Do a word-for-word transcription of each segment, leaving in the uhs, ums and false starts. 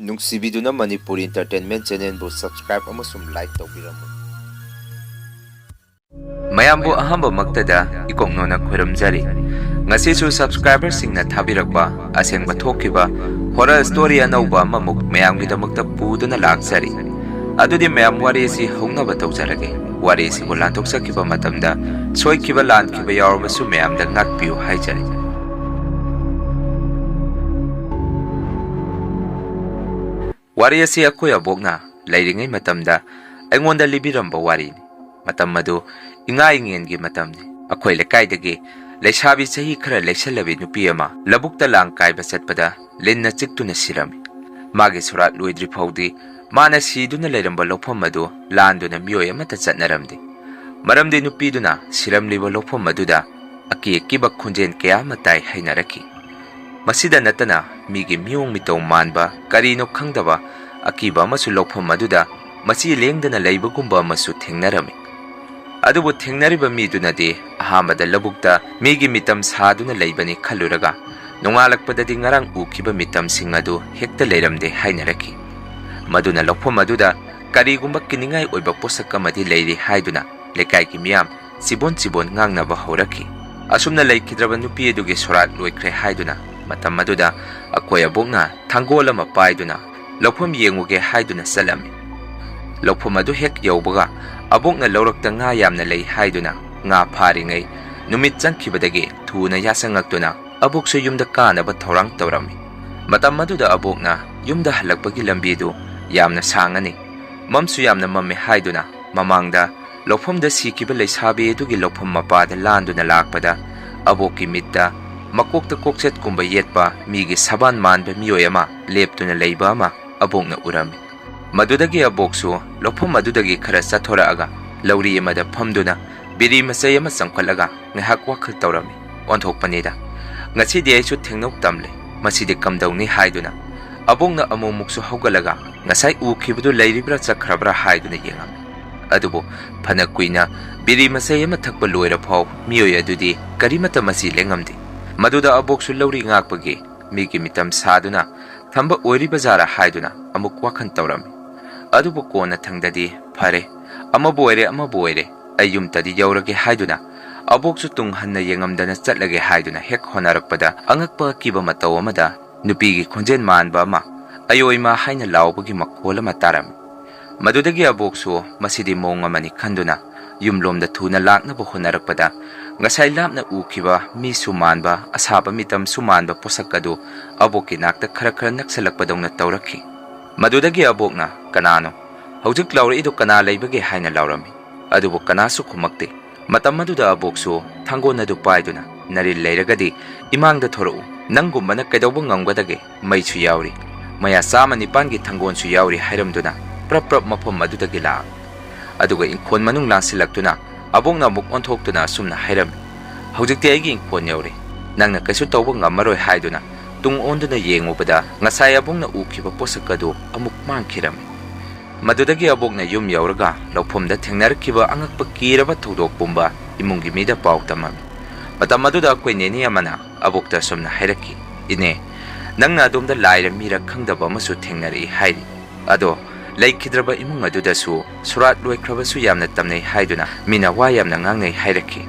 ꯅꯨꯡꯁꯤꯕꯤꯗꯨꯅ Manipur Entertainment Channelꯕꯨ subscribe ꯑꯃꯁꯨꯡ like ꯇꯧꯕꯤꯔꯝꯃꯨ꯫ ꯃꯌꯥꯝꯕꯨ ꯑꯍꯥꯟꯕꯃꯛꯇꯗ ꯏꯀꯣꯛꯅꯣꯅ ꯈꯣꯏꯔꯝꯖꯔꯤ꯫ ꯉꯁꯤꯁꯨ subscriberꯁꯤꯡꯅ ꯊꯥꯕꯤꯔꯛꯄ ꯑꯁꯦꯡꯕ ꯊꯣꯛꯈꯤꯕ horror story ꯑꯅꯧꯕ ꯑꯃꯃꯨꯛ ꯃꯌꯥꯝꯒꯤꯗꯃꯛꯇ ꯄꯨꯗꯨꯅ ꯂꯥꯛꯆꯔꯤ꯫ ꯑꯗꯨꯗꯤ ꯃꯌꯥꯝ ꯋꯥꯔꯤ ꯑꯁꯤ ꯍꯧꯅꯕ ꯇꯧꯖꯔꯒꯦ꯫ ꯋꯥꯔꯤ ꯑꯁꯤꯕꯨ ꯂꯥꯟꯊꯣꯛꯆꯈꯤꯕ ꯃꯇꯝꯗ ꯁꯣꯏꯈꯤꯕ ꯂꯥꯟꯈꯤꯕ ꯌꯥꯎꯔꯕꯁꯨ ꯃꯌꯥꯝꯗ ꯉꯥꯛꯄꯤꯌꯨ ꯍꯥꯏꯖꯔꯤ꯫ ꯋꯥꯔꯤ ꯑꯁꯤ ꯑꯩꯈꯣꯏ ꯑꯕꯣꯛꯅ ꯂꯩꯔꯤꯉꯩ ꯃꯇꯝꯗ ꯑꯩꯉꯣꯟꯗ ꯂꯤꯕꯤꯔꯝꯕ ꯋꯥꯔꯤꯅꯤ꯫ ꯃꯇꯝ ꯑꯗꯨ ꯏꯉꯥ ꯏꯉꯦꯟꯒꯤ ꯃꯇꯝꯅꯤ꯫ ꯑꯩꯈꯣꯏ ꯂꯩꯀꯥꯏꯗꯒꯤ ꯂꯩꯁꯥꯕꯤ ꯆꯍꯤ ꯈꯔ ꯂꯩꯁꯜꯂꯕꯤ ꯅꯨꯄꯤ ꯑꯃ ꯂꯧꯕꯨꯛꯇ ꯂꯥꯡ ꯀꯥꯏꯕ ꯆꯠꯄꯗ ꯂꯤꯟꯅ ꯆꯤꯛꯇꯨꯅ ꯁꯤꯔꯝꯃꯤ꯫ ꯃꯥꯒꯤ ꯁꯣꯔꯥꯠ ꯂꯣꯏꯗ꯭ꯔꯤ ꯐꯥꯎꯗꯤ ꯃꯥꯅ ꯁꯤꯗꯨꯅ ꯂꯩꯔꯝꯕ ꯂꯧꯐꯝ ꯑꯗꯨ ꯂꯥꯟꯗꯨꯅ ꯃꯤꯑꯣꯏ ꯑꯃꯠꯇ ꯆꯠꯅꯔꯝꯗꯦ꯫ ꯃꯔꯝꯗꯤ ꯅꯨꯄꯤꯗꯨꯅ ꯁꯤꯔꯝꯂꯤꯕ ꯂꯧꯐꯝ ꯑꯗꯨꯗ ꯑꯀꯤ ꯑꯀꯤꯕ ꯈꯣꯟꯖꯦꯜ ꯀꯌꯥ ꯑꯃ ꯇꯥꯏ ꯍꯥꯏꯅꯔꯛꯈꯤ꯫ ꯃꯁꯤꯗ ꯅꯠꯇꯅ ꯃꯤꯒꯤ ꯃꯤꯑꯣꯡ ꯃꯤꯇꯧ ꯃꯥꯟꯕ ꯀꯔꯤꯅꯣ ꯈꯪꯗꯕ ꯑꯀꯤꯕ ꯑꯃꯁꯨ ꯂꯧꯐꯝ ꯑꯗꯨꯗ ꯃꯆꯤ ꯂꯦꯡꯗꯅ ꯂꯩꯕꯒꯨꯝꯕ ꯑꯃꯁꯨ ꯊꯦꯡꯅꯔꯝꯃꯤ꯫ ꯑꯗꯨꯕꯨ ꯊꯦꯡꯅꯔꯤꯕ ꯃꯤꯗꯨꯅꯗꯤ ꯑꯍꯥꯟꯕꯗ ꯂꯧꯕꯨꯛꯇ ꯃꯤꯒꯤ ꯃꯤꯇꯝ ꯁꯥꯗꯨꯅ ꯂꯩꯕꯅꯤ ꯈꯜꯂꯨꯔꯒ ꯅꯣꯡꯉꯥꯜꯂꯛꯄꯗꯗꯤ ꯉꯔꯥꯡ ꯎꯈꯤꯕ ꯃꯤꯇꯝꯁꯤꯡ ꯑꯗꯨ ꯍꯦꯛꯇ ꯂꯩꯔꯝꯗꯦ ꯍꯥꯏꯅꯔꯛꯈꯤ꯫ ꯃꯗꯨꯅ ꯂꯧꯐꯝ ꯑꯗꯨꯗ ꯀꯔꯤꯒꯨꯝꯕ ꯀꯤꯅꯤꯡꯉꯥꯏ ꯑꯣꯏꯕ ꯄꯣꯠꯁꯛ ꯑꯃꯗꯤ ꯂꯩꯔꯤ ꯍꯥꯏꯗꯨꯅ ꯂꯩꯀꯥꯏꯒꯤ ꯃꯤꯌꯥꯝ ꯆꯤꯕꯣꯟ ꯆꯤꯕꯣꯟ ꯉꯥꯡꯅꯕ ꯍꯧꯔꯛꯈꯤ꯫ ꯑꯁꯨꯝꯅ ꯂꯩꯈꯤꯗ꯭ꯔꯕ ꯅꯨꯄꯤ ꯑꯗꯨꯒꯤ ꯁꯣꯔꯥꯠ ꯂꯣꯏꯈ꯭ꯔꯦ ꯍꯥꯏꯗꯨꯅ ꯃꯇꯝ ꯑꯗꯨꯗ ꯑꯩꯈꯣꯏ ꯑꯕꯣꯛꯅ ꯊꯥꯡꯒꯣꯜ ꯑꯃ ꯄꯥꯏꯗꯨꯅ ꯂꯧꯐꯝ ꯌꯦꯡꯉꯨꯒꯦ ꯍꯥꯏꯗꯨꯅ ꯆꯠꯂꯝꯃꯤ꯫ ꯂꯧꯐꯝ ꯑꯗꯨ ꯍꯦꯛ ꯌꯧꯕꯒ ꯑꯕꯣꯛꯅ ꯂꯧꯔꯛꯇ ꯉꯥ ꯌꯥꯝꯅ ꯂꯩ ꯍꯥꯏꯗꯨꯅ ꯉꯥ ꯐꯥꯔꯤꯉꯩ ꯅꯨꯃꯤꯠ ꯆꯪꯈꯤꯕꯗꯒꯤ ꯊꯨꯅ ꯌꯥꯆꯪꯉꯛꯇꯨꯅ ꯑꯕꯣꯛꯁꯨ ꯌꯨꯝꯗ ꯀꯥꯅꯕ ꯊꯧꯔꯥꯡ ꯇꯧꯔꯝꯃꯤ꯫ ꯃꯇꯝ ꯑꯗꯨꯗ ꯑꯕꯣꯛꯅ ꯌꯨꯝꯗ ꯍꯜꯂꯛꯄꯒꯤ ꯂꯝꯕꯤꯗꯨ ꯌꯥꯝꯅ ꯁꯥꯡꯉꯅꯤ, ꯃꯝꯁꯨ ꯌꯥꯝꯅ ꯃꯝꯃꯦ ꯍꯥꯏꯗꯨꯅ ꯃꯃꯥꯡꯗ ꯂꯧꯐꯝꯗ ꯁꯤꯈꯤꯕ ꯂꯩꯁꯥꯕꯤ ꯑꯗꯨꯒꯤ ꯂꯧꯐꯝ ꯃꯄꯥꯗ ꯂꯥꯟꯗꯨꯅ ꯂꯥꯛꯄꯗ ꯑꯕꯣꯛꯀꯤ ꯃꯤꯠꯇ ꯃꯀꯣꯛꯇ ꯀꯣꯛꯆꯦꯠꯀꯨꯝꯕ ꯌꯦꯠꯄ ꯃꯤꯒꯤ ꯁꯕꯥꯟ ꯃꯥꯟꯕ ꯃꯤꯑꯣꯏ ꯑꯃ ꯂꯦꯞꯇꯨꯅ ꯂꯩꯕ ꯑꯃ ꯑꯕꯣꯛꯅ ꯎꯔꯝꯃꯤ꯫ ꯃꯗꯨꯗꯒꯤ ꯑꯕꯣꯛꯁꯨ ꯂꯧꯐꯝ ꯑꯗꯨꯗꯒꯤ ꯈꯔ ꯆꯠꯊꯣꯔꯛꯑꯒ ꯂꯧꯔꯤ ꯑꯃꯗ ꯐꯝꯗꯨꯅ ꯕꯤꯔꯤ ꯃꯆꯩ ꯑꯃ ꯆꯪꯈꯠꯂꯒ ꯉꯥꯏꯍꯥꯛ ꯋꯥꯈꯜ ꯇꯧꯔꯝꯃꯤ꯫ ꯑꯣꯟꯊꯣꯛꯄꯅꯤꯗ, ꯉꯁꯤꯗꯤ ꯑꯩꯁꯨ ꯊꯦꯡꯅꯧ ꯇꯝꯂꯦ, ꯃꯁꯤꯗꯤ ꯀꯝꯗꯧꯅꯤ ꯍꯥꯏꯗꯨꯅ ꯑꯕꯣꯛꯅ ꯑꯃꯨꯛꯃꯨꯛꯁꯨ ꯍꯧꯒꯠꯂꯒ ꯉꯁꯥꯏ ꯎꯈꯤꯕꯗꯨ ꯂꯩꯔꯤꯕ꯭ꯔꯥ ꯆꯠꯈ꯭ꯔꯕ꯭ꯔꯥ ꯍꯥꯏꯗꯨꯅ ꯌꯦꯡꯉꯝꯃꯤ꯫ ꯑꯗꯨꯕꯨ ꯐꯅ ꯀꯨꯏꯅ ꯕꯤꯔꯤ ꯃꯆꯩ ꯑꯃ ꯊꯛꯄ ꯂꯣꯏꯔ ꯐꯥꯎ ꯃꯤꯑꯣꯏ ꯑꯗꯨꯗꯤ ꯀꯔꯤꯃꯠꯇ ꯃꯆꯤ ꯂꯦꯡꯉꯝꯗꯦ꯫ ꯃꯗꯨꯗ ꯑꯕꯣꯛꯁꯨ ꯂꯧꯔꯤ ꯉꯥꯛꯄꯒꯤ ꯃꯤꯒꯤ ꯃꯤꯇꯝ ꯁꯥꯗꯨꯅ ꯊꯝꯕ ꯑꯣꯏꯔꯤꯕꯖꯥꯔꯥ ꯍꯥꯏꯗꯨꯅ ꯑꯃꯨꯛ ꯋꯥꯈꯜ ꯇꯧꯔꯝꯃꯤ꯫ ꯑꯗꯨꯕꯨ ꯀꯣꯟꯅꯊꯪꯗꯗꯤ ꯐꯔꯦ, ꯑꯃꯕꯨ ꯑꯣꯏꯔꯦ ꯑꯃꯕꯨ ꯑꯣꯏꯔꯦ, ꯑꯩ ꯌꯨꯝꯇꯗꯤ ꯌꯧꯔꯒꯦ ꯍꯥꯏꯗꯨꯅ ꯑꯕꯣꯛꯁꯨ ꯇꯨꯡ ꯍꯟꯅ ꯌꯦꯡꯉꯝꯗꯅ ꯆꯠꯂꯒꯦ ꯍꯥꯏꯗꯨꯅ ꯍꯦꯛ ꯍꯣꯠꯅꯔꯛꯄꯗ ꯑꯉꯛꯄ ꯑꯀꯤꯕ ꯃꯇꯧ ꯑꯃꯗ ꯅꯨꯄꯤꯒꯤ ꯈꯣꯟꯖꯦꯜ ꯃꯥꯟꯕ ꯑꯃ "ꯑꯌꯣꯏꯃ" ꯍꯥꯏꯅ ꯂꯥꯎꯕꯒꯤ ꯃꯈꯣꯜ ꯑꯃ ꯇꯥꯔꯝꯃꯤ꯫ ꯃꯗꯨꯗꯒꯤ ꯑꯕꯣꯛꯁꯨ ꯃꯁꯤꯗꯤ ꯃꯑꯣꯡ ꯑꯃꯅꯤ ꯈꯟꯗꯨꯅ ꯌꯨꯝꯂꯣꯝꯗ ꯊꯨꯅ ꯂꯥꯛꯅꯕ ꯍꯣꯠꯅꯔꯛꯄꯗ ꯉꯁꯥꯏ ꯂꯥꯞꯅ ꯎꯈꯤꯕ ꯃꯤꯁꯨ ꯃꯥꯟꯕ, ꯑꯁꯥꯕ ꯃꯤꯇꯝꯁꯨ ꯃꯥꯟꯕ ꯄꯣꯠꯁꯛ ꯑꯗꯨ ꯑꯕꯣꯛꯀꯤ ꯅꯥꯛꯇ ꯈꯔ ꯈꯔ ꯅꯛꯁꯜꯂꯛꯄꯗꯧꯅ ꯇꯧꯔꯛꯈꯤ꯫ ꯃꯗꯨꯗꯒꯤ ꯑꯕꯣꯛꯅ "ꯀꯅꯥꯅꯣ? ꯍꯧꯖꯤꯛ ꯂꯥꯎꯔꯛꯏꯗꯣ ꯀꯅꯥ ꯂꯩꯕꯒꯦ?" ꯍꯥꯏꯅ ꯂꯥꯎꯔꯝꯃꯤ꯫ ꯑꯗꯨꯕꯨ ꯀꯅꯥꯁꯨ ꯈꯨꯝꯃꯛꯇꯦ꯫ ꯃꯇꯝ ꯑꯗꯨꯗ ꯑꯕꯣꯛꯁꯨ ꯊꯥꯡꯒꯣꯟ ꯑꯗꯨ ꯄꯥꯏꯗꯨꯅ "ꯅꯔꯤꯜ ꯂꯩꯔꯒꯗꯤ ꯏꯃꯥꯡꯗ ꯊꯣꯔꯛꯎ, ꯅꯪꯒꯨꯝꯕꯅ ꯀꯩꯗꯧꯕ ꯉꯝꯒꯗꯒꯦ? ꯃꯩꯁꯨ ꯌꯥꯎꯔꯤ, ꯃꯌꯥ ꯆꯥꯝꯃ ꯅꯤꯄꯥꯟꯒꯤ ꯊꯥꯡꯒꯣꯟꯁꯨ ꯌꯥꯎꯔꯤ" ꯍꯥꯏꯔꯝꯗꯨꯅ ꯄ꯭ꯔꯞ ꯄ꯭ꯔꯞ ꯃꯐꯝ ꯑꯗꯨꯗꯒꯤ ꯂꯥꯛꯑꯝꯃꯤ꯫ ꯑꯗꯨꯒ ꯏꯪꯈꯣꯜ ꯃꯅꯨꯡ ꯂꯥꯟꯁꯤꯜꯂꯛꯇꯨꯅ ꯑꯕꯣꯛꯅ ꯑꯃꯨꯛ ꯑꯣꯟꯊꯣꯛꯇꯨꯅ ꯑꯁꯨꯝꯅ ꯍꯥꯏꯔꯝꯃꯤ, "ꯍꯧꯖꯤꯛꯇꯤ ꯑꯩꯒꯤ ꯏꯪꯈꯣꯜ ꯌꯧꯔꯦ, ꯅꯪꯅ ꯀꯩꯁꯨ ꯇꯧꯕ ꯉꯝꯃꯔꯣꯏ" ꯍꯥꯏꯗꯨꯅ ꯇꯨꯡ ꯑꯣꯟꯗꯨꯅ ꯌꯦꯡꯉꯨꯕꯗ ꯉꯁꯥꯏ ꯑꯕꯣꯛꯅ ꯎꯈꯤꯕ ꯄꯣꯠꯁꯛ ꯑꯗꯨ ꯑꯃꯨꯛ ꯃꯥꯡꯈꯤꯔꯝꯃꯤ꯫ ꯃꯗꯨꯗꯒꯤ ꯑꯕꯣꯛꯅ ꯌꯨꯝ ꯌꯧꯔꯒ ꯂꯧꯐꯝꯗ ꯊꯦꯡꯅꯔꯛꯈꯤꯕ ꯑꯉꯛꯄ ꯀꯤꯔꯕ ꯊꯧꯗꯣꯛ ꯄꯨꯝꯕ ꯏꯃꯨꯡꯒꯤ ꯃꯤꯗ ꯄꯥꯎ ꯇꯝꯃꯝꯃꯤ꯫ ꯃꯇꯝ ꯑꯗꯨꯗ ꯑꯩꯈꯣꯏ ꯅꯦꯅꯦ ꯑꯃꯅ ꯑꯕꯣꯛꯇ ꯑꯁꯨꯝꯅ ꯍꯥꯏꯔꯛꯈꯤ, "ꯏꯅꯦ, ꯅꯪꯅ ꯑꯗꯣꯝꯗ ꯂꯥꯏꯔ ꯃꯤꯔ ꯈꯪꯗꯕ ꯑꯃꯁꯨ ꯊꯦꯡꯅꯔꯛꯏ ꯍꯥꯏꯔꯤ꯫ ꯑꯗꯣ ꯂꯩꯈꯤꯗ꯭ꯔꯕ ꯏꯃꯨꯡ ꯑꯗꯨꯗꯁꯨ ꯁꯣꯔꯥꯠ ꯂꯣꯏꯈ꯭ꯔꯕꯁꯨ ꯌꯥꯝꯅ ꯇꯝꯅꯩ ꯍꯥꯏꯗꯨꯅ ꯃꯤꯅ ꯋꯥ ꯌꯥꯝꯅ ꯉꯥꯡꯅꯩ" ꯍꯥꯏꯔꯛꯈꯤ꯫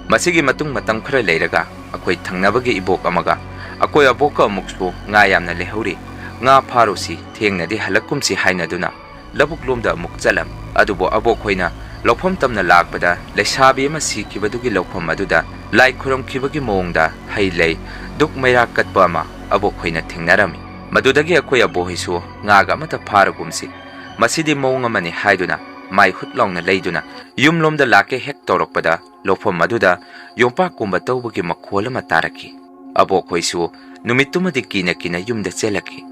ꯃꯁꯤꯒꯤ ꯃꯇꯨꯡ ꯃꯇꯝ ꯈꯔ ꯂꯩꯔꯒ ꯑꯩꯈꯣꯏ ꯊꯪꯅꯕꯒꯤ ꯏꯕꯣꯛ ꯑꯃꯒ "ꯑꯩꯈꯣꯏ ꯑꯕꯣꯛꯀ ꯑꯃꯨꯛꯁꯨ ꯉꯥ ꯌꯥꯝꯅ ꯂꯩꯍꯧꯔꯤ, ꯉꯥ ꯐꯥꯔꯨꯁꯤ, ꯊꯦꯡꯅꯗꯤ ꯍꯜꯂꯛꯀꯨꯝꯁꯤ" ꯍꯥꯏꯅꯗꯨꯅ ꯂꯧꯕꯨꯛ ꯂꯣꯝꯗ ꯑꯃꯨꯛ ꯆꯠꯂꯝꯃꯤ꯫ ꯑꯗꯨꯕꯨ ꯑꯕꯣꯛ ꯍꯣꯏꯅ ꯂꯧꯐꯝ ꯇꯝꯅ ꯂꯥꯛꯄꯗ ꯂꯩꯁꯥꯕꯤ ꯑꯃ ꯁꯤꯈꯤꯕꯗꯨꯒꯤ ꯂꯧꯐꯝ ꯑꯗꯨꯗ ꯂꯥꯏ ꯈꯨꯔꯨꯝꯈꯤꯕꯒꯤ ꯃꯑꯣꯡꯗ ꯍꯩ ꯂꯩ, ꯙꯨꯛ ꯃꯩꯔꯥ ꯀꯠꯄ ꯑꯃ ꯑꯕꯣꯛ ꯍꯣꯏꯅ ꯊꯦꯡꯅꯔꯝꯃꯤ꯫ ꯃꯗꯨꯗꯒꯤ ꯑꯩꯈꯣꯏ ꯑꯕꯣꯛ ꯍꯣꯏꯁꯨ "ꯉꯥꯒ ꯑꯃꯇ ꯐꯥꯔꯒꯨꯝꯁꯤ, ꯃꯁꯤꯗꯤ ꯃꯑꯣꯡ ꯑꯃꯅꯤ" ꯍꯥꯏꯗꯨꯅ ꯃꯥꯏ ꯍꯨꯠ ꯂꯥꯎꯅ ꯂꯩꯗꯨꯅ ꯌꯨꯝꯂꯣꯝꯗ ꯂꯥꯛꯀꯦ ꯍꯦꯛ ꯇꯧꯔꯛꯄꯗ ꯂꯧꯐꯝ ꯑꯗꯨꯗ ꯌꯣꯝꯄꯥꯛꯀꯨꯝꯕ ꯇꯧꯕꯒꯤ ꯃꯈꯣꯜ ꯑꯃ ꯇꯥꯔꯛꯈꯤ꯫ ꯑꯕꯣꯛ ꯍꯣꯏꯁꯨ ꯅꯨꯃꯤꯠꯇꯨꯃꯗꯤ ꯀꯤꯅ ꯀꯤꯅ ꯌꯨꯝꯗ ꯆꯦꯜꯂꯛꯈꯤ꯫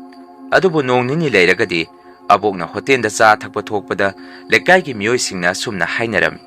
ꯑꯗꯨꯕꯨ ꯅꯣꯡ ꯅꯤꯅꯤ ꯂꯩꯔꯒꯗꯤ ꯑꯕꯣꯛꯅ ꯍꯣꯇꯦꯜꯗ ꯆꯥ ꯊꯛꯄ ꯊꯣꯛꯄꯗ ꯂꯩꯀꯥꯏꯒꯤ ꯃꯤꯑꯣꯏꯁꯤꯡꯅ ꯑꯁꯨꯝꯅ ꯍꯥꯏꯅꯔꯝꯃꯤ,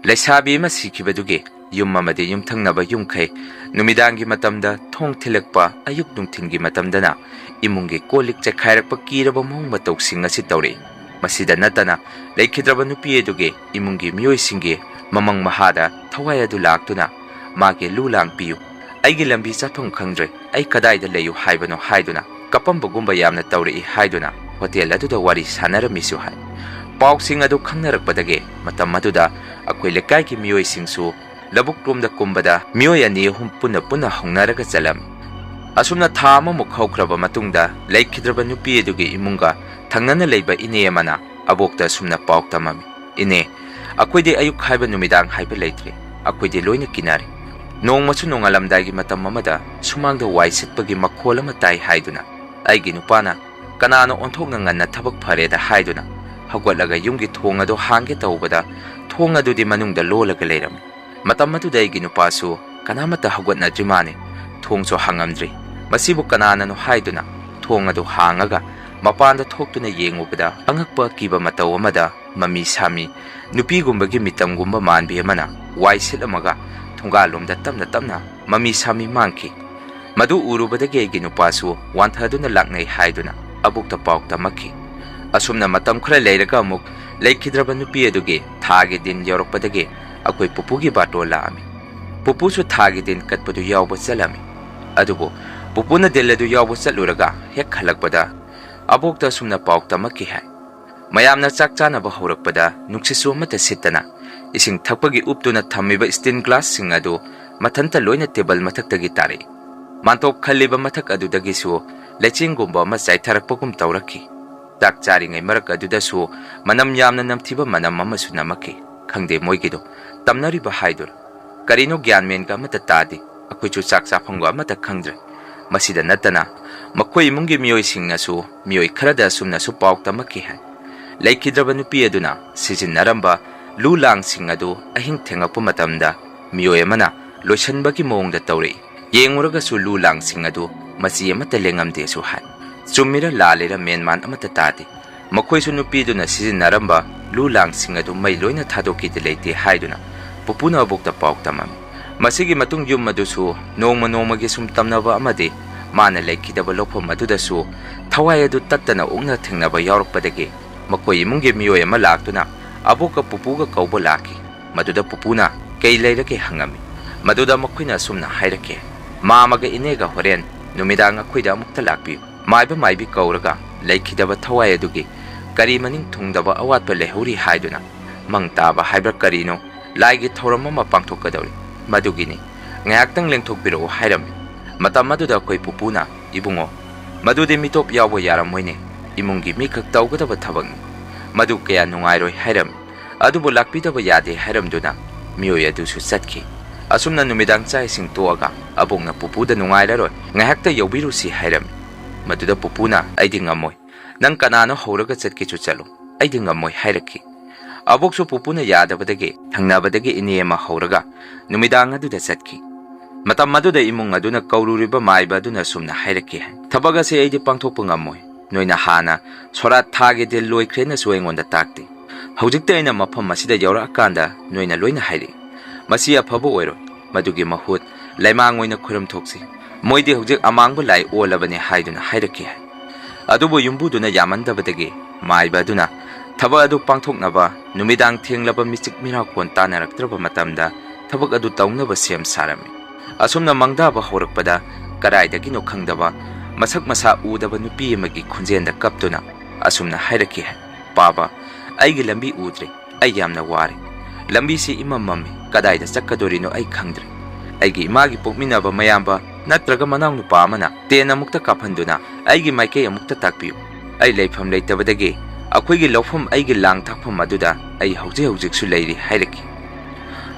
"ꯂꯩꯁꯥꯕꯤ ꯑꯃ ꯁꯤꯈꯤꯕꯗꯨꯒꯤ ꯌꯨꯝ ꯑꯃꯗꯤ ꯌꯨꯝꯊꯪꯅꯕ ꯌꯨꯝꯈꯩ ꯅꯨꯃꯤꯗꯥꯡꯒꯤ ꯃꯇꯝꯗ ꯊꯣꯡ ꯊꯤꯜꯂꯛꯄ, ꯑꯌꯨꯛ ꯅꯨꯡꯊꯤꯜꯒꯤ ꯃꯇꯝꯗꯅ ꯏꯃꯨꯡꯒꯤ ꯀꯣꯜ ꯂꯤꯛ ꯆꯦꯈꯥꯏꯔꯛꯄ ꯀꯤꯔꯕ ꯃꯑꯣꯡ ꯃꯇꯧꯁꯤꯡ ꯑꯁꯤ ꯇꯧꯔꯛꯏ꯫ ꯃꯁꯤꯗ ꯅꯠꯇꯅ ꯂꯩꯈꯤꯗ꯭ꯔꯕ ꯅꯨꯄꯤ ꯑꯗꯨꯒꯤ ꯏꯃꯨꯡꯒꯤ ꯃꯤꯑꯣꯏꯁꯤꯡꯒꯤ ꯃꯃꯪ ꯃꯍꯥꯗ ꯊꯋꯥꯏ ꯑꯗꯨ ꯂꯥꯛꯇꯨꯅ ꯃꯥꯒꯤ ꯂꯨ ꯂꯥꯡ ꯄꯤꯌꯨ, ꯑꯩꯒꯤ ꯂꯝꯕꯤ ꯆꯠꯐꯝ ꯈꯪꯗ꯭ꯔꯦ, ꯑꯩ ꯀꯗꯥꯏꯗ ꯂꯩꯌꯨ ꯍꯥꯏꯕꯅꯣ" ꯍꯥꯏꯗꯨꯅ ꯀꯞꯄꯝꯕꯒꯨꯝꯕ ꯌꯥꯝꯅ ꯇꯧꯔꯛꯏ ꯍꯥꯏꯗꯨꯅ ꯍꯣꯇꯦꯜ ꯑꯗꯨꯗ ꯋꯥꯔꯤ ꯁꯥꯟꯅꯔꯝꯃꯤꯁꯨ ꯍꯥꯏ꯫ ꯄꯥꯎꯁꯤꯡ ꯑꯗꯨ ꯈꯪꯅꯔꯛꯄꯗꯒꯤ ꯃꯇꯝ ꯑꯗꯨꯗ ꯑꯩꯈꯣꯏ ꯂꯩꯀꯥꯏꯒꯤ ꯃꯤꯑꯣꯏꯁꯤꯡꯁꯨ ꯂꯧꯕꯨꯛ ꯂꯣꯝꯗ ꯀꯨꯝꯕꯗ ꯃꯤꯑꯣꯏ ꯑꯅꯤ ꯑꯍꯨꯝ ꯄꯨꯟꯅ ꯄꯨꯟꯅ ꯍꯧꯅꯔꯒ ꯆꯠꯂꯝꯃꯤ꯫ ꯑꯁꯨꯝꯅ ꯊꯥ ꯑꯃꯃꯨꯛ ꯍꯧꯈ꯭ꯔꯕ ꯃꯇꯨꯡꯗ ꯂꯩꯈꯤꯗ꯭ꯔꯕ ꯅꯨꯄꯤ ꯑꯗꯨꯒꯤ ꯏꯃꯨꯡꯒ ꯊꯪꯅꯅ ꯂꯩꯕ ꯏꯅꯦ ꯑꯃꯅ ꯑꯕꯣꯛꯇ ꯑꯁꯨꯝꯅ ꯄꯥꯎ ꯇꯝꯃꯝꯃꯤ, "ꯏꯅꯦ, ꯑꯩꯈꯣꯏꯗꯤ ꯑꯌꯨꯛ ꯍꯥꯏꯕ ꯅꯨꯃꯤꯗꯥꯡ ꯍꯥꯏꯕ ꯂꯩꯇ꯭ꯔꯦ꯫ ꯑꯩꯈꯣꯏꯗꯤ ꯂꯣꯏꯅ ꯀꯤꯅꯔꯦ꯫ ꯅꯣꯡꯃꯁꯨ ꯅꯣꯡꯉꯥꯜꯂꯝꯗꯥꯏꯒꯤ ꯃꯇꯝ ꯑꯃꯗ ꯁꯨꯃꯥꯡꯗ ꯋꯥꯏ ꯁꯤꯠꯄꯒꯤ ꯃꯈꯣꯜ ꯑꯃ ꯇꯥꯏ ꯍꯥꯏꯗꯨꯅ ꯑꯩꯒꯤ ꯅꯨꯄꯥꯅ ꯀꯅꯥꯅꯣ ꯑꯣꯟꯊꯣꯛꯅ ꯉꯟꯅ ꯊꯕꯛ ꯐꯔꯦꯗ ꯍꯥꯏꯗꯨꯅ ꯍꯧꯒꯠꯂꯒ ꯌꯨꯝꯒꯤ ꯊꯣꯡ ꯑꯗꯨ ꯍꯥꯡꯒꯦ ꯇꯧꯕꯗ ꯊꯣꯡ ꯑꯗꯨꯗꯤ ꯃꯅꯨꯡꯗ ꯂꯣꯜꯂꯒ ꯂꯩꯔꯝꯃꯤ꯫ ꯃꯇꯝ ꯑꯗꯨꯗ ꯑꯩꯒꯤ ꯅꯨꯄꯥꯁꯨ ꯀꯅꯥꯃꯠꯇ ꯍꯧꯒꯠꯅꯗ꯭ꯔꯤ ꯃꯥꯅꯤ꯫ ꯊꯣꯡꯁꯨ ꯍꯥꯡꯉꯝꯗ꯭ꯔꯤ꯫ ꯃꯁꯤꯕꯨ ꯀꯅꯥꯅꯅꯣ ꯍꯥꯏꯗꯨꯅ ꯊꯣꯡ ꯑꯗꯨ ꯍꯥꯡꯉꯒ ꯃꯄꯥꯟꯗ ꯊꯣꯛꯇꯨꯅ ꯌꯦꯡꯉꯨꯕꯗ ꯑꯉꯛꯄ ꯑꯀꯤꯕ ꯃꯇꯧ ꯑꯃꯗ ꯃꯃꯤ ꯁꯥꯃꯤ, ꯅꯨꯄꯤꯒꯨꯝꯕꯒꯤ ꯃꯤꯇꯝꯒꯨꯝꯕ ꯃꯥꯟꯕꯤ ꯑꯃꯅ ꯋꯥꯏ ꯁꯤꯠꯂꯝꯃꯒ ꯊꯣꯡꯒꯥꯜꯂꯣꯝꯗ ꯇꯞꯅ ꯇꯞꯅ ꯃꯃꯤ ꯁꯥꯃꯤ ꯃꯥꯡꯈꯤ꯫ ꯃꯗꯨ ꯎꯔꯨꯕꯗꯒꯤ ꯑꯩꯒꯤ ꯅꯨꯄꯥꯁꯨ ꯋꯥꯟꯊꯗꯨꯅ ꯂꯥꯛꯅꯩ ꯍꯥꯏꯗꯨꯅ ꯑꯕꯣꯛꯇ ꯄꯥꯎ ꯇꯝꯃꯛꯈꯤ꯫ ꯑꯁꯨꯝꯅ ꯃꯇꯝ ꯈꯔ ꯂꯩꯔꯒ ꯑꯃꯨꯛ ꯂꯩꯈꯤꯗ꯭ꯔꯕ ꯅꯨꯄꯤ ꯑꯗꯨꯒꯤ ꯊꯥꯒꯤ ꯗꯤꯟ ꯌꯧꯔꯛꯄꯗꯒꯤ ꯑꯩꯈꯣꯏ ꯄꯨꯄꯨꯒꯤ ꯕꯥꯔꯇꯣꯟ ꯂꯥꯛꯑꯝꯃꯤ꯫ ꯄꯨꯄꯨꯁꯨ ꯊꯥꯒꯤ ꯗꯤꯟ ꯀꯠꯄꯗꯨ ꯌꯥꯎꯕ ꯆꯠꯂꯝꯃꯤ꯫ ꯑꯗꯨꯕꯨ ꯄꯨꯄꯨꯅ ꯗꯤꯜ ꯑꯗꯨ ꯌꯥꯎꯕ ꯆꯠꯂꯨꯔꯒ ꯍꯦꯛ ꯍꯜꯂꯛꯄꯗ ꯑꯕꯣꯛꯇ ꯑꯁꯨꯝꯅ ꯄꯥꯎ ꯇꯝꯃꯛꯈꯤ ꯍꯥꯏ꯫ ꯃꯌꯥꯝꯅ ꯆꯥꯛ ꯆꯥꯅꯕ ꯍꯧꯔꯛꯄꯗ ꯅꯨꯡꯁꯤꯠꯁꯨ ꯑꯃꯠꯇ ꯁꯤꯠꯇꯅ ꯏꯁꯤꯡ ꯊꯛꯄꯒꯤ ꯎꯞꯇꯨꯅ ꯊꯝꯃꯤꯕ ꯁ꯭ꯇꯤꯟ ꯒ꯭ꯂꯥꯁꯁꯤꯡ ꯑꯗꯨ ꯃꯊꯟꯇ ꯂꯣꯏꯅ ꯇꯦꯕꯜ ꯃꯊꯛꯇꯒꯤ ꯇꯥꯔꯛꯏ꯫ ꯃꯥꯟꯇꯣꯞ ꯈꯜꯂꯤꯕ ꯃꯊꯛ ꯑꯗꯨꯗꯒꯤꯁꯨ ꯂꯩꯆꯤꯟꯒꯨꯝꯕ ꯑꯃ ꯆꯥꯏꯊꯔꯛꯄꯒꯨꯝ ꯇꯧꯔꯛꯈꯤ꯫ ꯆꯥꯛ ꯆꯥꯔꯤꯉꯩ ꯃꯔꯛ ꯑꯗꯨꯗꯁꯨ ꯃꯅꯝ ꯌꯥꯝꯅ ꯅꯝꯊꯤꯕ ꯃꯅꯝ ꯑꯃꯁꯨ ꯅꯝꯃꯛꯈꯤ꯫ ꯈꯪꯗꯦ ꯃꯣꯏꯒꯤꯗꯣ ꯇꯝꯅꯔꯤꯕ ꯍꯥꯏꯗꯨꯔꯥ, ꯀꯔꯤꯅꯣ ꯒ꯭ꯌꯥꯟ ꯃꯦꯟꯒ ꯑꯃꯠꯇ ꯇꯥꯗꯦ꯫ ꯑꯩꯈꯣꯏꯁꯨ ꯆꯥꯛ ꯆꯥꯐꯝꯒ ꯑꯃꯠꯇ ꯈꯪꯗ꯭ꯔꯦ꯫ ꯃꯁꯤꯗ ꯅꯠꯇꯅ ꯃꯈꯣꯏ ꯏꯃꯨꯡꯒꯤ ꯃꯤꯑꯣꯏꯁꯤꯡꯅꯁꯨ ꯃꯤꯑꯣꯏ ꯈꯔꯗ ꯑꯁꯨꯝꯅꯁꯨ ꯄꯥꯎ ꯇꯝꯃꯛꯈꯤ ꯍꯥꯏ꯫ ꯂꯩꯈꯤꯗ꯭ꯔꯕ ꯅꯨꯄꯤ ꯑꯗꯨꯅ ꯁꯤꯖꯤꯟꯅꯔꯝꯕ ꯂꯨ ꯂꯥꯡꯁꯤꯡ ꯑꯗꯨ ꯑꯍꯤꯡ ꯊꯦꯡꯂꯛꯄ ꯃꯇꯝꯗ ꯃꯤꯑꯣꯏ ꯑꯃꯅ ꯂꯣꯏꯁꯤꯟꯕꯒꯤ ꯃꯑꯣꯡꯗ ꯇꯧꯔꯛꯏ꯫ ꯌꯦꯡꯉꯨꯔꯒꯁꯨ ꯂꯨ ꯂꯥꯡꯁꯤꯡ ꯑꯗꯨ ꯃꯆꯤ ꯑꯃꯠꯇ ꯂꯦꯡꯉꯝꯗꯦꯁꯨ ꯍꯥꯏ꯫ ꯆꯨꯝꯃꯤꯔ ꯂꯥꯜꯂꯤꯔ ꯃꯦꯟꯃꯥꯟ ꯑꯃꯠꯇ ꯇꯥꯗꯦ꯫ ꯃꯈꯣꯏꯁꯨ ꯅꯨꯄꯤꯗꯨꯅ ꯁꯤꯖꯤꯟꯅꯔꯝꯕ ꯂꯨ ꯂꯥꯡꯁꯤꯡ ꯑꯗꯨ ꯃꯩ ꯂꯣꯏꯅ ꯊꯥꯗꯣꯛꯈꯤꯗ ꯂꯩꯇꯦ ꯍꯥꯏꯗꯨꯅ ꯄꯨꯄꯨꯅ ꯑꯕꯣꯛꯇ ꯄꯥꯎ ꯇꯝꯃꯝꯃꯤ꯫ ꯃꯁꯤꯒꯤ ꯃꯇꯨꯡ ꯌꯨꯝ ꯑꯗꯨꯁꯨ ꯅꯣꯡꯃ ꯅꯣꯡꯃꯒꯤ ꯁꯨꯝ ꯇꯝꯅꯕ ꯑꯃꯗꯤ ꯃꯥꯅ ꯂꯩꯈꯤꯗꯕ ꯂꯧꯐꯝ ꯑꯗꯨꯗꯁꯨ ꯊꯋꯥꯏ ꯑꯗꯨ ꯇꯠꯇꯅ ꯑꯣꯛꯅ ꯊꯦꯡꯅꯕ ꯌꯥꯎꯔꯛꯄꯗꯒꯤ ꯃꯈꯣꯏ ꯏꯃꯨꯡꯒꯤ ꯃꯤꯑꯣꯏ ꯑꯃ ꯂꯥꯛꯇꯨꯅ ꯑꯕꯣꯛꯀ ꯄꯨꯄꯨꯒ ꯀꯧꯕ ꯂꯥꯛꯈꯤ꯫ ꯃꯗꯨꯗ ꯄꯨꯄꯨꯅ "ꯀꯩ ꯂꯩꯔꯒꯦ?" ꯍꯪꯉꯝꯃꯤ꯫ ꯃꯗꯨꯗ ꯃꯈꯣꯏꯅ ꯑꯁꯨꯝꯅ ꯍꯥꯏꯔꯛꯈꯤ, "ꯃꯥꯃꯒ ꯏꯅꯦꯒ ꯍꯣꯔꯦꯟ ꯅꯨꯃꯤꯗꯥꯡ ꯑꯩꯈꯣꯏꯗ ꯑꯃꯨꯛꯇ ꯂꯥꯛꯄꯤꯌꯨ꯫ ꯃꯥꯏꯕ ꯃꯥꯏꯕꯤ ꯀꯧꯔꯒ ꯂꯩꯈꯤꯗꯕ ꯊꯋꯥꯏ ꯑꯗꯨꯒꯤ ꯀꯔꯤ ꯃꯅꯤꯡ ꯊꯨꯡꯗꯕ ꯑꯋꯥꯠꯄ ꯂꯩꯍꯧꯔꯤ ꯍꯥꯏꯗꯨꯅ ꯃꯪ ꯇꯥꯕ ꯍꯥꯏꯕ꯭ꯔꯥ ꯀꯔꯤꯅꯣ, ꯂꯥꯏꯒꯤ ꯊꯧꯔꯝ ꯑꯃ ꯄꯥꯡꯊꯣꯛꯀꯗꯧꯔꯤ꯫ ꯃꯗꯨꯒꯤꯅꯤ꯫ ꯉꯥꯏꯍꯥꯛꯇꯪ ꯂꯦꯡꯊꯣꯛꯄꯤꯔꯛꯎ ꯍꯥꯏꯔꯝꯃꯤ꯫ ꯃꯇꯝ ꯑꯗꯨꯗ ꯑꯩꯈꯣꯏ ꯄꯨꯄꯨꯅ, "ꯏꯕꯨꯡꯉꯣ, ꯃꯗꯨꯗꯤ ꯃꯤꯇꯣꯞ ꯌꯥꯎꯕ ꯌꯥꯔꯝꯃꯣꯏꯅꯦ꯫ ꯏꯃꯨꯡꯒꯤ ꯃꯤꯈꯛ ꯇꯧꯒꯗꯕ ꯊꯕꯛꯅꯤ꯫ ꯃꯗꯨ ꯀꯌꯥ ꯅꯨꯡꯉꯥꯏꯔꯣꯏ" ꯍꯥꯏꯔꯝꯃꯤ꯫ ꯑꯗꯨꯕꯨ ꯂꯥꯛꯄꯤꯗꯕ ꯌꯥꯗꯦ ꯍꯥꯏꯔꯝꯗꯨꯅ ꯃꯤꯑꯣꯏ ꯑꯗꯨꯁꯨ ꯆꯠꯈꯤ꯫ ꯑꯁꯨꯝꯅ ꯅꯨꯃꯤꯗꯥꯡ ꯆꯥꯛ ꯏꯁꯤꯡ ꯇꯣꯛꯑꯒ ꯑꯕꯣꯛꯅ ꯄꯨꯄꯨꯗ, "ꯅꯨꯡꯉꯥꯏꯔꯔꯣꯏ, ꯉꯥꯏꯍꯥꯛꯇ ꯌꯧꯕꯤꯔꯨꯁꯤ" ꯍꯥꯏꯔꯝꯃꯤ꯫ ꯃꯗꯨꯗ ꯄꯨꯄꯨꯅ, "ꯑꯩꯗꯤ ꯉꯝꯃꯣꯏ꯫ ꯅꯪ ꯀꯅꯥꯅꯣ ꯍꯧꯔꯒ ꯆꯠꯀꯦꯁꯨ ꯆꯠꯂꯨ꯫ ꯑꯩꯗꯤ ꯉꯝꯃꯣꯏ" ꯍꯥꯏꯔꯛꯈꯤ꯫ ꯑꯕꯣꯛꯁꯨ ꯄꯨꯄꯨꯅ ꯌꯥꯗꯕꯗꯒꯤ ꯊꯪꯅꯕꯗꯒꯤ ꯏꯅꯦ ꯑꯃ ꯍꯧꯔꯒ ꯅꯨꯃꯤꯗꯥꯡ ꯑꯗꯨꯗ ꯆꯠꯈꯤ꯫ ꯃꯇꯝ ꯑꯗꯨꯗ ꯏꯃꯨꯡ ꯑꯗꯨꯅ ꯀꯧꯔꯨꯔꯤꯕ ꯃꯥꯏꯕ ꯑꯗꯨꯅ ꯑꯁꯨꯝꯅ ꯍꯥꯏꯔꯛꯈꯤ ꯍꯥꯏ, "ꯊꯕꯛ ꯑꯁꯦ ꯑꯩꯗꯤ ꯄꯥꯡꯊꯣꯛꯄ ꯉꯝꯃꯣꯏ꯫ ꯅꯣꯏꯅ ꯍꯥꯟꯅ ꯁꯣꯔꯥꯠ ꯊꯥꯒꯤ ꯗꯤꯜ ꯂꯣꯏꯈ꯭ꯔꯦꯅꯁꯨ ꯑꯩꯉꯣꯟꯗ ꯇꯥꯛꯇꯦ꯫ ꯍꯧꯖꯤꯛꯇ ꯑꯩꯅ ꯃꯐꯝ ꯑꯁꯤꯗ ꯌꯧꯔꯛꯑꯀꯥꯟꯗ ꯅꯣꯏꯅ ꯂꯣꯏꯅ ꯍꯥꯏꯔꯛꯏ꯫ ꯃꯁꯤ ꯑꯐꯕ ꯑꯣꯏꯔꯣꯏ꯫ ꯃꯗꯨꯒꯤ ꯃꯍꯨꯠ ꯂꯩꯃꯥꯡ ꯑꯣꯏꯅ ꯈꯨꯔꯨꯝ ꯊꯣꯛꯁꯤ꯫ ꯃꯣꯏꯗꯤ ꯍꯧꯖꯤꯛ ꯑꯃꯥꯡꯕ ꯂꯥꯏ ꯑꯣꯜꯂꯕꯅꯤ" ꯍꯥꯏꯗꯨꯅ ꯍꯥꯏꯔꯛꯈꯤ ꯍꯥꯏ꯫ ꯑꯗꯨꯕꯨ ꯌꯨꯝꯕꯨꯗꯨꯅ ꯌꯥꯃꯟꯗꯕꯗꯒꯤ ꯃꯥꯏꯕ ꯑꯗꯨꯅ ꯊꯕꯛ ꯑꯗꯨ ꯄꯥꯡꯊꯣꯛꯅꯕ ꯅꯨꯃꯤꯗꯥꯡ ꯊꯦꯡꯂꯕ ꯃꯤꯆꯤꯛ ꯃꯤꯔꯥꯎꯈꯣꯟ ꯇꯥꯅꯔꯛꯇ꯭ꯔꯕ ꯃꯇꯝꯗ ꯊꯕꯛ ꯑꯗꯨ ꯇꯧꯅꯕ ꯁꯦꯝ ꯁꯥꯔꯝꯃꯤ꯫ ꯑꯁꯨꯝꯅ ꯃꯪꯗꯥꯕ ꯍꯧꯔꯛꯄꯗ ꯀꯗꯥꯏꯗꯒꯤꯅꯣ ꯈꯪꯗꯕ ꯃꯁꯛ ꯃꯁꯥ ꯎꯗꯕ ꯅꯨꯄꯤ ꯑꯃꯒꯤ ꯈꯣꯟꯖꯦꯜꯗ ꯀꯞꯇꯨꯅ ꯑꯁꯨꯝꯅ ꯍꯥꯏꯔꯛꯈꯤ ꯍꯥꯏ, "ꯄꯥꯕ, ꯑꯩꯒꯤ ꯂꯝꯕꯤ ꯎꯗ꯭ꯔꯦ꯫ ꯑꯩ ꯌꯥꯝꯅ ꯋꯥꯔꯦ꯫ ꯂꯝꯕꯤꯁꯤ ꯏꯃꯝ ꯃꯝꯃꯤ꯫ ꯀꯗꯥꯏꯗ ꯆꯠꯀꯗꯣꯔꯤꯅꯣ ꯑꯩ ꯈꯪꯗ꯭ꯔꯦ꯫ ꯑꯩꯒꯤ ꯏꯃꯥꯒꯤ ꯄꯣꯛꯃꯤꯟꯅꯕ ꯃꯌꯥꯝꯕ ꯅꯠꯇ꯭ꯔꯒ ꯃꯅꯥꯎꯅꯨꯄꯥ ꯑꯃꯅ ꯇꯦꯟ ꯑꯃꯨꯛꯇ ꯀꯥꯞꯍꯟꯗꯨꯅ ꯑꯩꯒꯤ ꯃꯥꯏꯀꯩ ꯑꯃꯨꯛꯇ ꯇꯥꯛꯄꯤꯌꯨ꯫ ꯑꯩ ꯂꯩꯐꯝ ꯂꯩꯇꯕꯗꯒꯤ ꯑꯩꯈꯣꯏꯒꯤ ꯂꯧꯐꯝ, ꯑꯩꯒꯤ ꯂꯥꯡ ꯊꯥꯛꯐꯝ ꯑꯗꯨꯗ ꯑꯩ ꯍꯧꯖꯤꯛ ꯍꯧꯖꯤꯛꯁꯨ ꯂꯩꯔꯤ" ꯍꯥꯏꯔꯛꯈꯤ꯫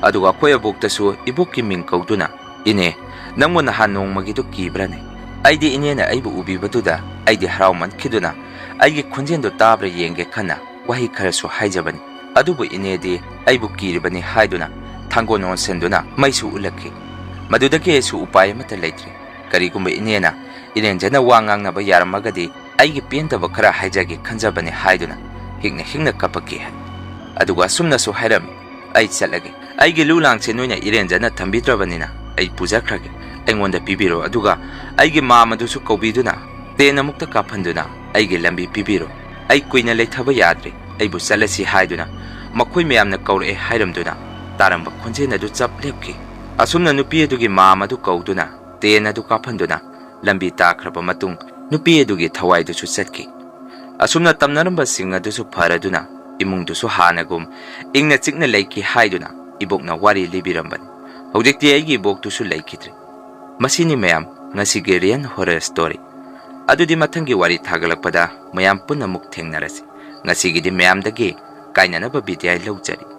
ꯑꯗꯨꯒ ꯑꯩꯈꯣꯏ ꯑꯕꯣꯛꯇꯁꯨ ꯏꯕꯣꯛꯀꯤ ꯃꯤꯡ ꯀꯧꯗꯨꯅ, "ꯏꯅꯦ, ꯅꯪꯕꯨ ꯅꯍꯥꯟ ꯅꯣꯡꯃꯒꯤꯗꯨ ꯀꯤꯕ꯭ꯔꯅꯦ? ꯑꯩꯗꯤ ꯏꯅꯦꯅ ꯑꯩꯕꯨ ꯎꯕꯤꯕꯗꯨꯗ ꯑꯩꯗꯤ ꯍꯔꯥꯎꯃꯟꯈꯤꯗꯨꯅ ꯑꯩꯒꯤ ꯈꯣꯟꯖꯦꯜꯗꯨ ꯇꯥꯕ꯭ꯔꯥ ꯌꯦꯡꯒꯦ ꯈꯟꯅ ꯋꯥꯍꯩ ꯈꯔꯁꯨ ꯍꯥꯏꯖꯕꯅꯤ꯫ ꯑꯗꯨꯕꯨ ꯏꯅꯦꯗꯤ ꯑꯩꯕꯨ ꯀꯤꯔꯤꯕꯅꯤ" ꯍꯥꯏꯗꯨꯅ ꯊꯥꯡꯒꯣꯟ ꯑꯣꯟꯁꯤꯟꯗꯨꯅ ꯃꯩꯁꯨ ꯎꯠꯂꯛꯈꯤ꯫ ꯃꯗꯨꯗꯒꯤ ꯑꯩꯁꯨ ꯎꯄꯥꯏ ꯑꯃꯠꯇ ꯂꯩꯇ꯭ꯔꯦ꯫ ꯀꯔꯤꯒꯨꯝꯕ ꯏꯅꯦꯅ ꯏꯔꯦꯟꯖꯅ ꯋꯥ ꯉꯥꯡꯅꯕ ꯌꯥꯔꯝꯃꯒꯗꯤ ꯑꯩꯒꯤ ꯄꯦꯟꯗꯕ ꯈꯔ ꯍꯥꯏꯖꯒꯦ ꯈꯟꯖꯕꯅꯤ ꯍꯥꯏꯗꯨꯅ ꯍꯤꯛꯅ ꯍꯤꯛꯅ ꯀꯞꯄꯛꯈꯤ ꯍꯥꯏ꯫ ꯑꯗꯨꯒ ꯑꯁꯨꯝꯅꯁꯨ ꯍꯥꯏꯔꯝꯃꯤ, "ꯑꯩ ꯆꯠꯂꯒꯦ꯫ ꯑꯩꯒꯤ ꯂꯨ ꯂꯥꯡꯁꯦ ꯅꯣꯏꯅ ꯏꯔꯦꯟꯖꯅ ꯊꯝꯕꯤꯗ꯭ꯔꯕꯅꯤꯅ ꯑꯩ ꯄꯨꯖꯈ꯭ꯔꯒꯦ꯫ ꯑꯩꯉꯣꯟꯗ ꯄꯤꯕꯤꯔꯣ, ꯑꯗꯨꯒ ꯑꯩꯒꯤ ꯃꯥꯝꯃꯗꯨꯁꯨ ꯀꯧꯕꯤꯗꯨꯅ ꯇꯦꯟ ꯑꯃꯨꯛꯇ ꯀꯥꯞꯍꯟꯗꯨꯅ ꯑꯩꯒꯤ ꯂꯝꯕꯤ ꯄꯤꯕꯤꯔꯣ꯫ ꯑꯩ ꯀꯨꯏꯅ ꯂꯩꯊꯕ ꯌꯥꯗ꯭ꯔꯦ꯫ ꯑꯩꯕꯨ ꯆꯠꯂꯁꯤ" ꯍꯥꯏꯗꯨꯅ ꯃꯈꯣꯏ ꯃꯌꯥꯝꯅ ꯀꯧꯔꯛꯑꯦ ꯍꯥꯏꯔꯝꯗꯨꯅ ꯇꯥꯔꯝꯕ ꯈꯣꯟꯖꯦꯜ ꯑꯗꯨ ꯆꯞ ꯂꯦꯞꯈꯤ꯫ ꯑꯁꯨꯝꯅ ꯅꯨꯄꯤ ꯑꯗꯨꯒꯤ ꯃꯥꯝꯃ ꯑꯗꯨ ꯀꯧꯗꯨꯅ ꯇꯦꯟ ꯑꯗꯨ ꯀꯥꯞꯍꯟꯗꯨꯅ ꯂꯝꯕꯤ ꯇꯥꯈ꯭ꯔꯕ ꯃꯇꯨꯡ ꯅꯨꯄꯤ ꯑꯗꯨꯒꯤ ꯊꯋꯥꯏꯗꯨꯁꯨ ꯆꯠꯈꯤ꯫ ꯑꯁꯨꯝꯅ ꯇꯝꯅꯔꯝꯕꯁꯤꯡ ꯑꯗꯨꯁꯨ ꯐꯔꯗꯨꯅ ꯏꯃꯨꯡꯗꯨꯁꯨ ꯍꯥꯟꯅꯒꯨꯝ ꯏꯪꯅ ꯆꯤꯛꯅ ꯂꯩꯈꯤ ꯍꯥꯏꯗꯨꯅ ꯏꯕꯣꯛꯅ ꯋꯥꯔꯤ ꯂꯤꯕꯤꯔꯝꯕꯅꯤ꯫ ꯍꯧꯖꯤꯛꯇꯤ ꯑꯩꯒꯤ ꯏꯕꯣꯛꯇꯨꯁꯨ ꯂꯩꯈꯤꯗ꯭ꯔꯦ꯫ ꯃꯁꯤꯅꯤ ꯃꯌꯥꯝ ꯉꯁꯤꯒꯤ real horror story꯫ ꯑꯗꯨꯗꯤ ꯃꯊꯪꯒꯤ ꯋꯥꯔꯤ ꯊꯥꯒꯠꯂꯛꯄꯗ ꯃꯌꯥꯝ ꯄꯨꯟꯅ ꯑꯃꯨꯛ ꯊꯦꯡꯅꯔꯁꯤ꯫ ꯉꯁꯤꯒꯤꯗꯤ ꯃꯌꯥꯝꯗꯒꯤ ꯀꯥꯏꯅꯅꯕ ꯕꯤꯗꯥꯏ ꯂꯧꯖꯔꯤ꯫